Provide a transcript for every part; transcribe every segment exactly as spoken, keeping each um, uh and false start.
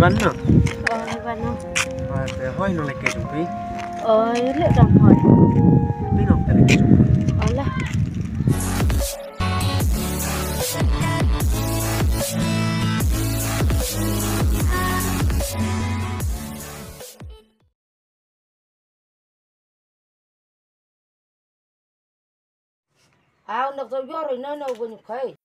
Ban no? Oi, ban no. Oi, te hoi no leke jong phi? Oi, le dang hoi. Phi no te leke jong phi? Oi lah. Aw, nak tau yor ina na wan kai.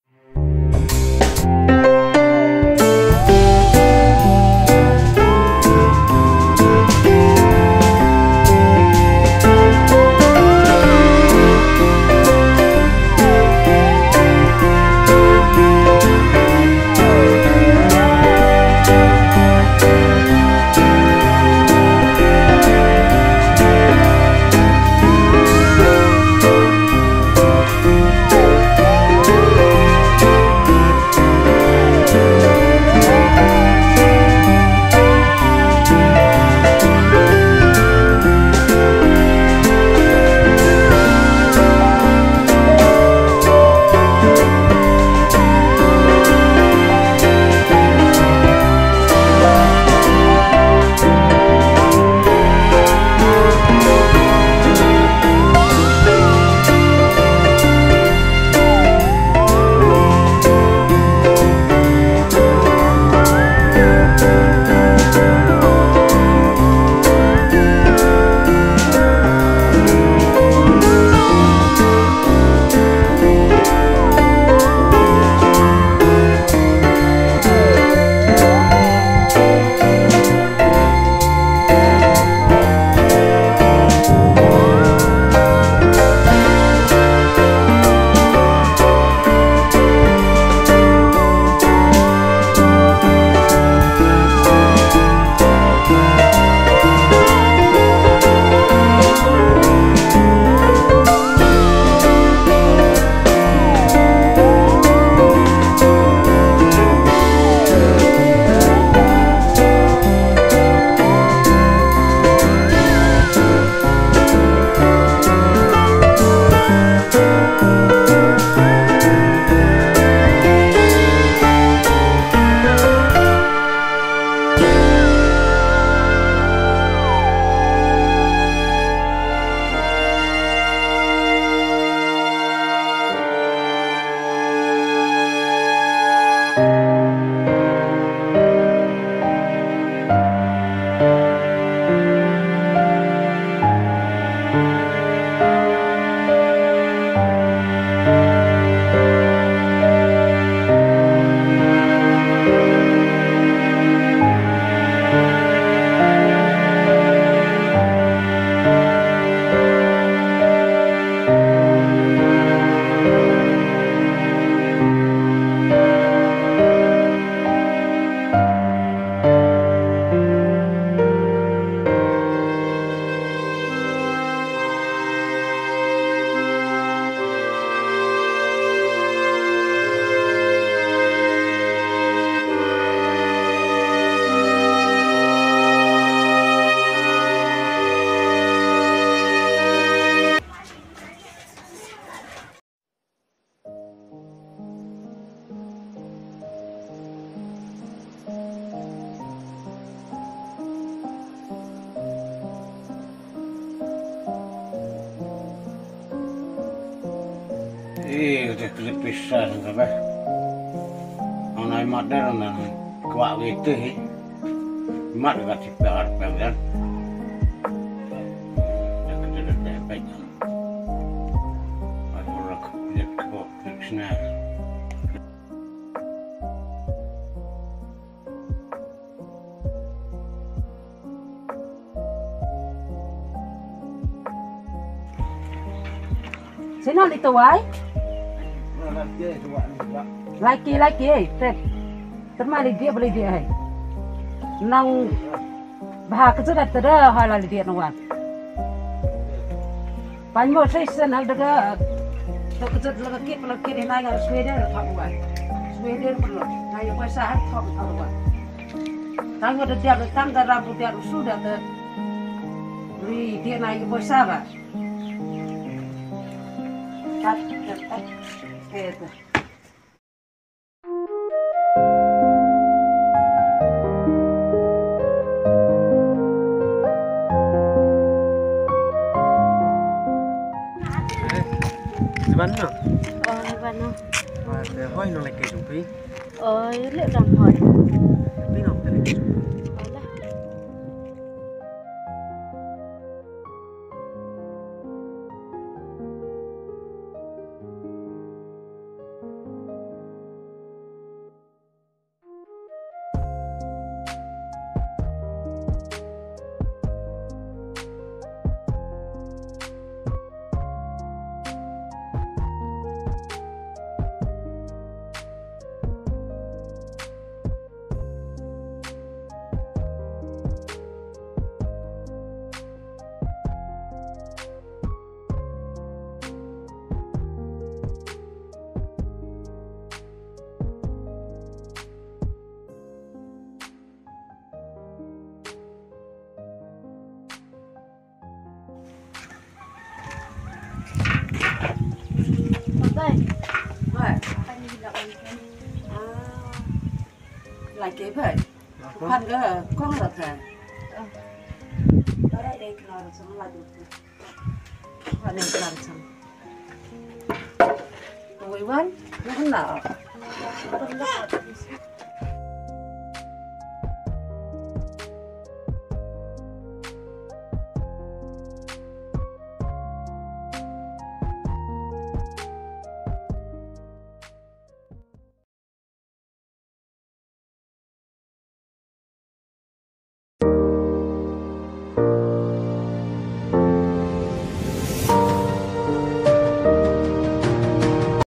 Eh, udah kena pisah, kan, bah. Anai mader, anai kuat gitu, eh. Mat kat si P R P kan. Udah kena dah baik. Aku rak lihat kok, lihat sini. Sino li tuwai? Laki, laki, eh, tet. Terma li dia, beli dia, eh. Nang bah ka jada tada hala li dia nawan. Pan mo sai sen hal daga. To ka jada laga kit, laga kit hinai nga Sweden, thok wan. Sweden perlu. Nga ya paisa, thok wan. Tang ada dia, tang ada rabu dia, sudah te. Beli dia naik paisa, bah. Tat, tat, tat. Eh, tu. Oi, ba no. Ba te hoi no leke jumpi. Oi, le dang hoi. Pi no te leke jumpi. Oi lah. Bye. Bye. Bye. Lake bhai. Phan ga kong la tha. Bara de klar sam la du. Wan klar sam. Wi wan, na na.